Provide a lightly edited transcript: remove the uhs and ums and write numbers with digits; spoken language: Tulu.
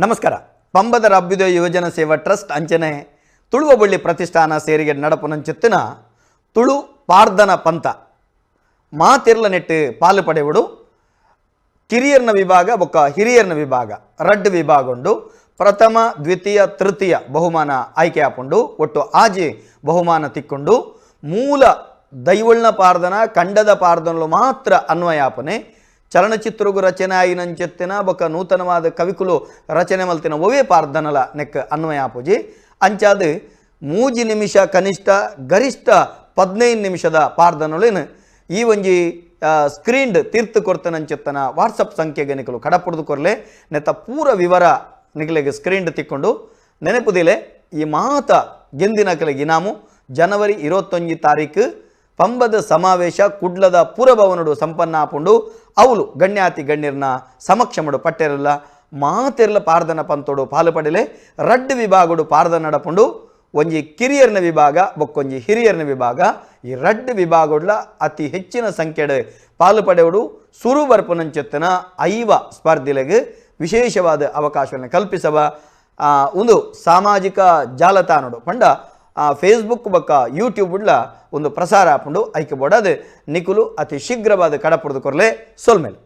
ನಮಸ್ಕಾರ. ಪಂಬದರ ಅಭ್ಯುದಯ ಯುವಜನ ಸೇವಾ ಟ್ರಸ್ಟ್ ಅಂಚನೆ ತುಳುವಬಳ್ಳಿ ಪ್ರತಿಷ್ಠಾನ ಸೇರಿಗೆ ನಡಪುನಂಚಿತ್ತಿನ ತುಳು ಪಾರ್ದನ ಪಂತ ಮಾತೆರ್ಲ ನೆಟ್ಟು ಪಾಲು ಪಡೆಯುಡು. ಕಿರಿಯರ್ನ ವಿಭಾಗ ಬೊಕ್ಕ ಹಿರಿಯರ್ನ ವಿಭಾಗ ರಡ್ಡ್ ವಿಭಾಗ ಉಂಡು. ಪ್ರಥಮ, ದ್ವಿತೀಯ, ತೃತೀಯ ಬಹುಮಾನ ಆಯ್ಕೆ ಆಪುಂಡು. ಒಟ್ಟು ಆಜಿ ಬಹುಮಾನ ತಿಕ್ಕೊಂಡು. ಮೂಲ ದೈವಳ್ನ ಪಾರ್ದನ, ಕಂಡದ ಪಾರ್ದನಲು ಮಾತ್ರ ಅನ್ವಯ ಆಪನೆ. ಚಲನಚಿತ್ರಗು ರಚನೆ ಆಯಿನಂಚೆತ್ತಿನ ಬೊಕ್ಕ ನೂತನವಾದ ಕವಿಕುಲು ರಚನೆ ಮಲ್ತಿನ ಒವೇ ಪಾರ್ದನಲ ನೆಕ್ ಅನ್ವಯ ಆಪುಜಿ. ಅಂಚಾದ 3 ನಿಮಿಷ ಕನಿಷ್ಠ, ಗರಿಷ್ಠ 15 ನಿಮಿಷದ ಪಾರ್ದನೊಲೆನ್ ಈ ಒಂಜಿ ಸ್ಕ್ರೀನ್ಡ್ ತೀರ್ಥ ಕೊರ್ತನಂಚೆತ್ತನ ವಾಟ್ಸಪ್ ಸಂಖ್ಯೆಗೆ ನಿಕಲು ಕಡಪುಡ್ದು ಕೊರ್ಲೆ. ನೆತ್ತ ಪೂರ ವಿವರ ನಿಕಲೆಗೆ ಸ್ಕ್ರೀನ್ಡ್ ತಿಕ್ಕೊಂಡು. ನೆನಪುದಿಲೆ, ಈ ಮಾತ ಗೆಂದಿನಕಲೆಗೆ ಇನಾಮು ಜನವರಿ 21 ತಾರೀಕು ಪಂಬದ ಸಮಾವೇಶ ಕುಡ್ಲದ ಪುರಭವನಡು ಸಂಪನ್ನ ಆಪುಂಡು. ಅವಲು ಗಣ್ಯಾತಿ ಗಣ್ಯರ್ನ ಸಮಕ್ಷಮಡು ಪಟ್ಟೆರಲ್ಲ. ಮಾತೆರ್ಲ ಪಾರ್ದನ ಪಂತೋಡು ಪಾಲು ಪಡೆಲೆ. ರಡ್ಡ್ ವಿಭಾಗಡು ಪಾರ್ದನ ನಡಪುಂಡು. ಒಂಜಿ ಕಿರಿಯರ್ನ ವಿಭಾಗ, ಬೊಕ್ಕೊಂಜಿ ಹಿರಿಯರ್ನ ವಿಭಾಗ. ಈ ರಡ್ಡ್ ವಿಭಾಗಡ್ಲ ಅತಿ ಹೆಚ್ಚಿನ ಸಂಖ್ಯೆಡ್ ಪಾಲು ಪಡೆಯುಡು. ಸುರು ಬರ್ಪುನಂಚೆತ್ತನ 50 ಸ್ಪರ್ಧಿಲೆಗ್ ವಿಶೇಷವಾದ ಅವಕಾಶವನ್ನು ಕಲ್ಪಿಸವ. ಒಂದು ಸಾಮಾಜಿಕ ಜಾಲತಾಣಡು ಪಂಡ ಫೇಸ್ಬುಕ್ ಬೊಕ್ಕ ಯೂಟ್ಯೂಬ್ ಉಡ್ಲ ಒಂದು ಪ್ರಸಾರ ಆಪುಂಡು. ಐಕೆ ಬೋಡಾದ್ ನಿಕುಲು ಅತಿ ಶೀಘ್ರವಾದ ಕಡಪುಡ್ದು ಕೊರ್ಲೆ. ಸೊಲ್ಮೆಲ್.